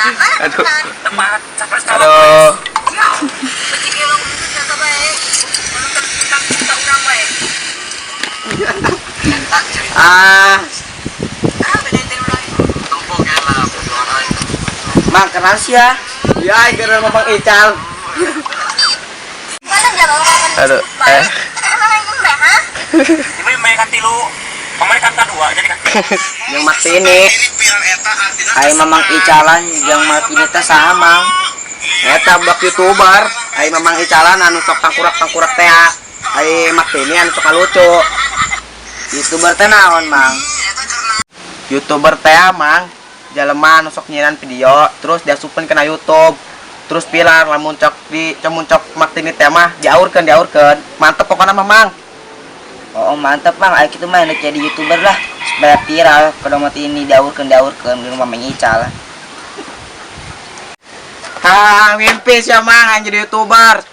Aduh. Aduh. Ah. Mang, kenal sih ya? Ya, kenal Mamang Ical. Aduh. Eh. Yang makti ini. Ai Mamang Icalan yang makti ini teh saha, Mang? Eta budak YouTuber. Ai Mamang Icalan anu sok tangkurak-tangkurak teh. Ai makti ini anu sok lucu. YouTuber teh naon, Mang? YouTuber teh, Mang, jelema anu sok nyieunan video terus diasupkeun kana YouTube. Terus pilar lamun cok di lamun cok makti ini teh mah diaurkeun diaurkeun. Mantep pokoknya mah, Mang. Oh, mantep, Mang. Ayo kitu mah enak jadi YouTuber lah. Supaya viral kalau mati ini diaurkeun diaurkeun di rumah Mang Ical. Ha, mimpi sih Mang yang jadi YouTuber.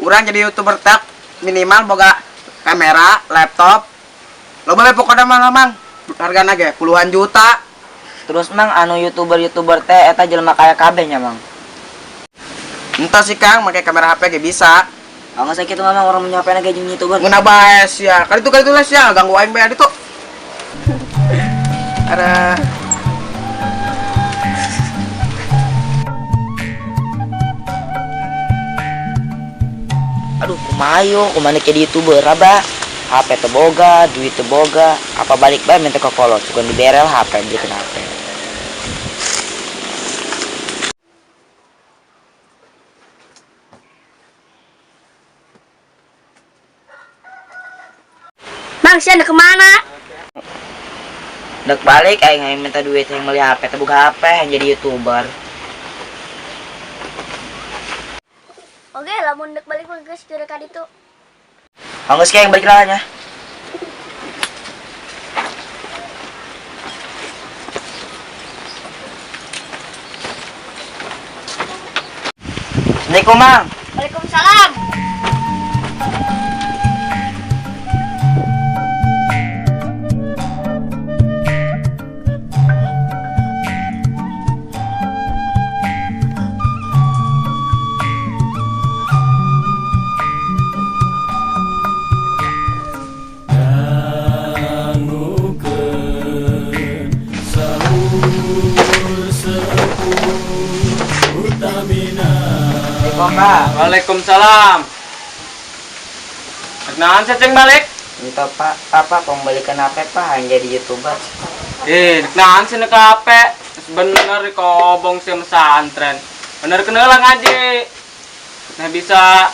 Urang jadi YouTuber tak minimal boga kamera, laptop. Loba we pokokna mah, Mang. Hargana ge puluhan juta. Terus Mang anu YouTuber-YouTuber teh eta jelema kaya kabeh nya, Mang. Entah sih Kang, make kamera HP ge bisa. Oh, nggak sakit mah, Mang, orang punya HP ge jeung YouTuber. Ngeunah bae sia. Kali itu lah sia, ganggu aing bae ditu. Ada. Aduh, kumaha yo, kumaha jadi YouTuber aba? HP teu boga, duit teu boga, apa balik bae minta ke kolot, sugan diberel HP, belikan HP. Mang, sia ndek kemana? Dek balik aing aing minta duit yang beli HP, teu boga HP yang jadi YouTuber. Oke, lamun ndek balik mah geus jure ka ditu. Oh, geus yang balik lah nya. Assalamualaikum, Mang. Waalaikumsalam. Waalaikumsalam. Naon sih ceng balik? Minta Pak, Papa pembelikan HP Pak, yang jadi YouTuber. Naon sih nek HP? Bener kobong sih pesantren. Bener kena lah ngaji. Nah bisa.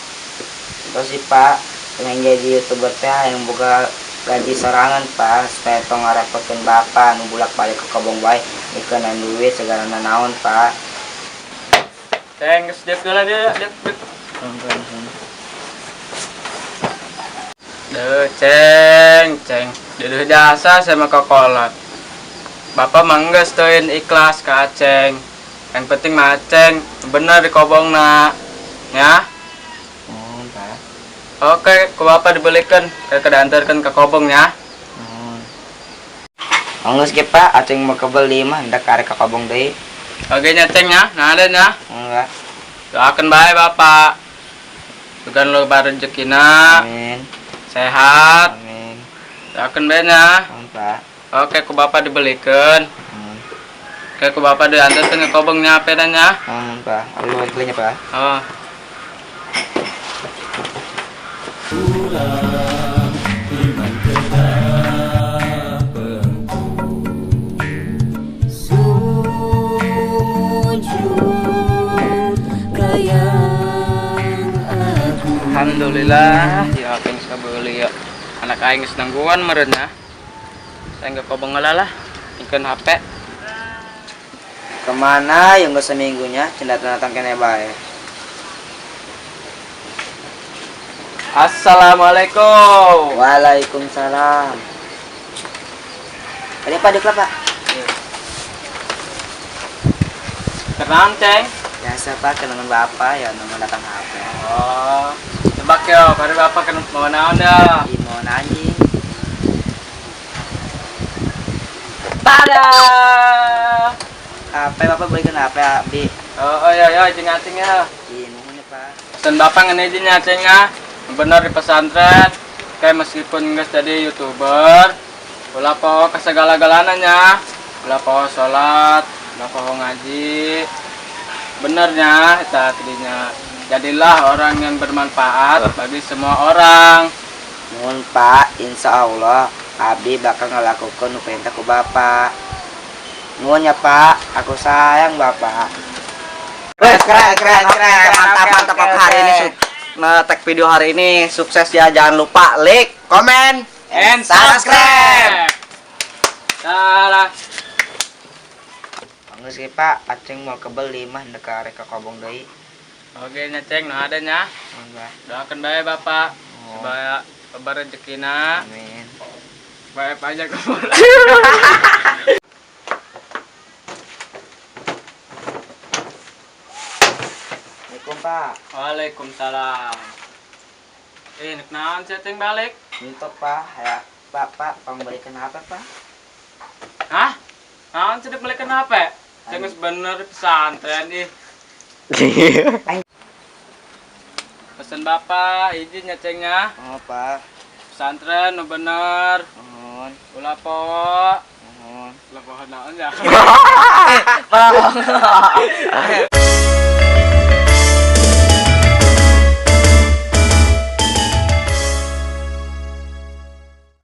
Terus sih Pak, yang jadi YouTuber teh yang buka gaji sorangan Pak, supaya tong ngarepotin bapak nu bolak-balik ke kobong bae, mikeun duit segala naon Pak. Ceng, geus deuk heula dia, deuk deuk. Duh, ceng, ceng. Duh jasa sama kokolot. Bapak mah geus teuin ikhlas ka Aceng. Yang penting mah Aceng bener di kobongna. Ya. Oh, Pak. Oke, ku bapak dibelikan, ke diantarkan ke kobong ya. Oh, geus ge Pak, Aceng mau kebeli mah hendak arek ke kobong deui. Oke nya Ceng ya, nah ada nya. Enggak. Doakan bae Bapak. Sugan lo rezekina. Amin. Sehat. Amin. Doakan bae nya. Amin, Pak. Oke, ku bapak dibelikan. Amin. Oke, ku bapak diantarkan ke kobongnya apa nya. Amin, Pak. Allah belinya, Pak. Oh. Alhamdulillah, ya apa yang saya beli ya. Anak aing geus nangguan meureun ya. Saya nggak kobong lah, ikan HP. Kemana yang nggak seminggunya cinta datang kene bae. Assalamualaikum. Waalaikumsalam. Ada Pak di Pak. Kenal Ceng? Biasa Pak, kenangan Bapak ya nomor datang HP. Oh, tebak yo, kari Bapak kena mau naon dah. Ih, mau anjing. Tada! HP HP, Bapak belikan HP abdi. Oh, oh ya ya jeung Aceng ya. Iya, nuhun ya, Pak. Pesan bapak ngan hiji nya, Aceng ya. Bener di pesantren. Kayak meskipun geus jadi youtuber, ulah poho ka segala-galana nya. Ulah poho salat, ulah poho ngaji. Benernya eta tadinya. Jadilah orang yang bermanfaat bagi semua orang. Nuhun, Pak, insya Allah abdi bakal ngelakukan nu perintah ku Bapak. Nuhun ya, Pak, aku sayang Bapak. Keren, keren, keren, keren. Mantap, Oke, mantap. oke, Hari ini oke. Nge-tag video hari ini sukses ya. Jangan lupa like, comment, and subscribe. subscribe. Dadah. Geus ge, Pak, Aceng mau kebeli mah ndek arek ka kobong deui. Oke nya, Ceng, nu ada nya. Nuhun, Pak. Doakan bae Bapak Oh. supaya lebar rezekina. Amin. Bae pajak. Assalamualaikum, Pak. Waalaikumsalam. Eh, nek naon sih Ceng balik? Untuk Pak, ya Bapak pembelikan HP, Pak. Hah? Naon sih dek belikan HP? Ceng geus bener di pesantren ih. Pesan Bapak, izin ya Ceng ya. Oh, Pak. Pesantren nu bener. Nuhun, Ulah poho. nuhun. Ulah poho naon ya. Pak.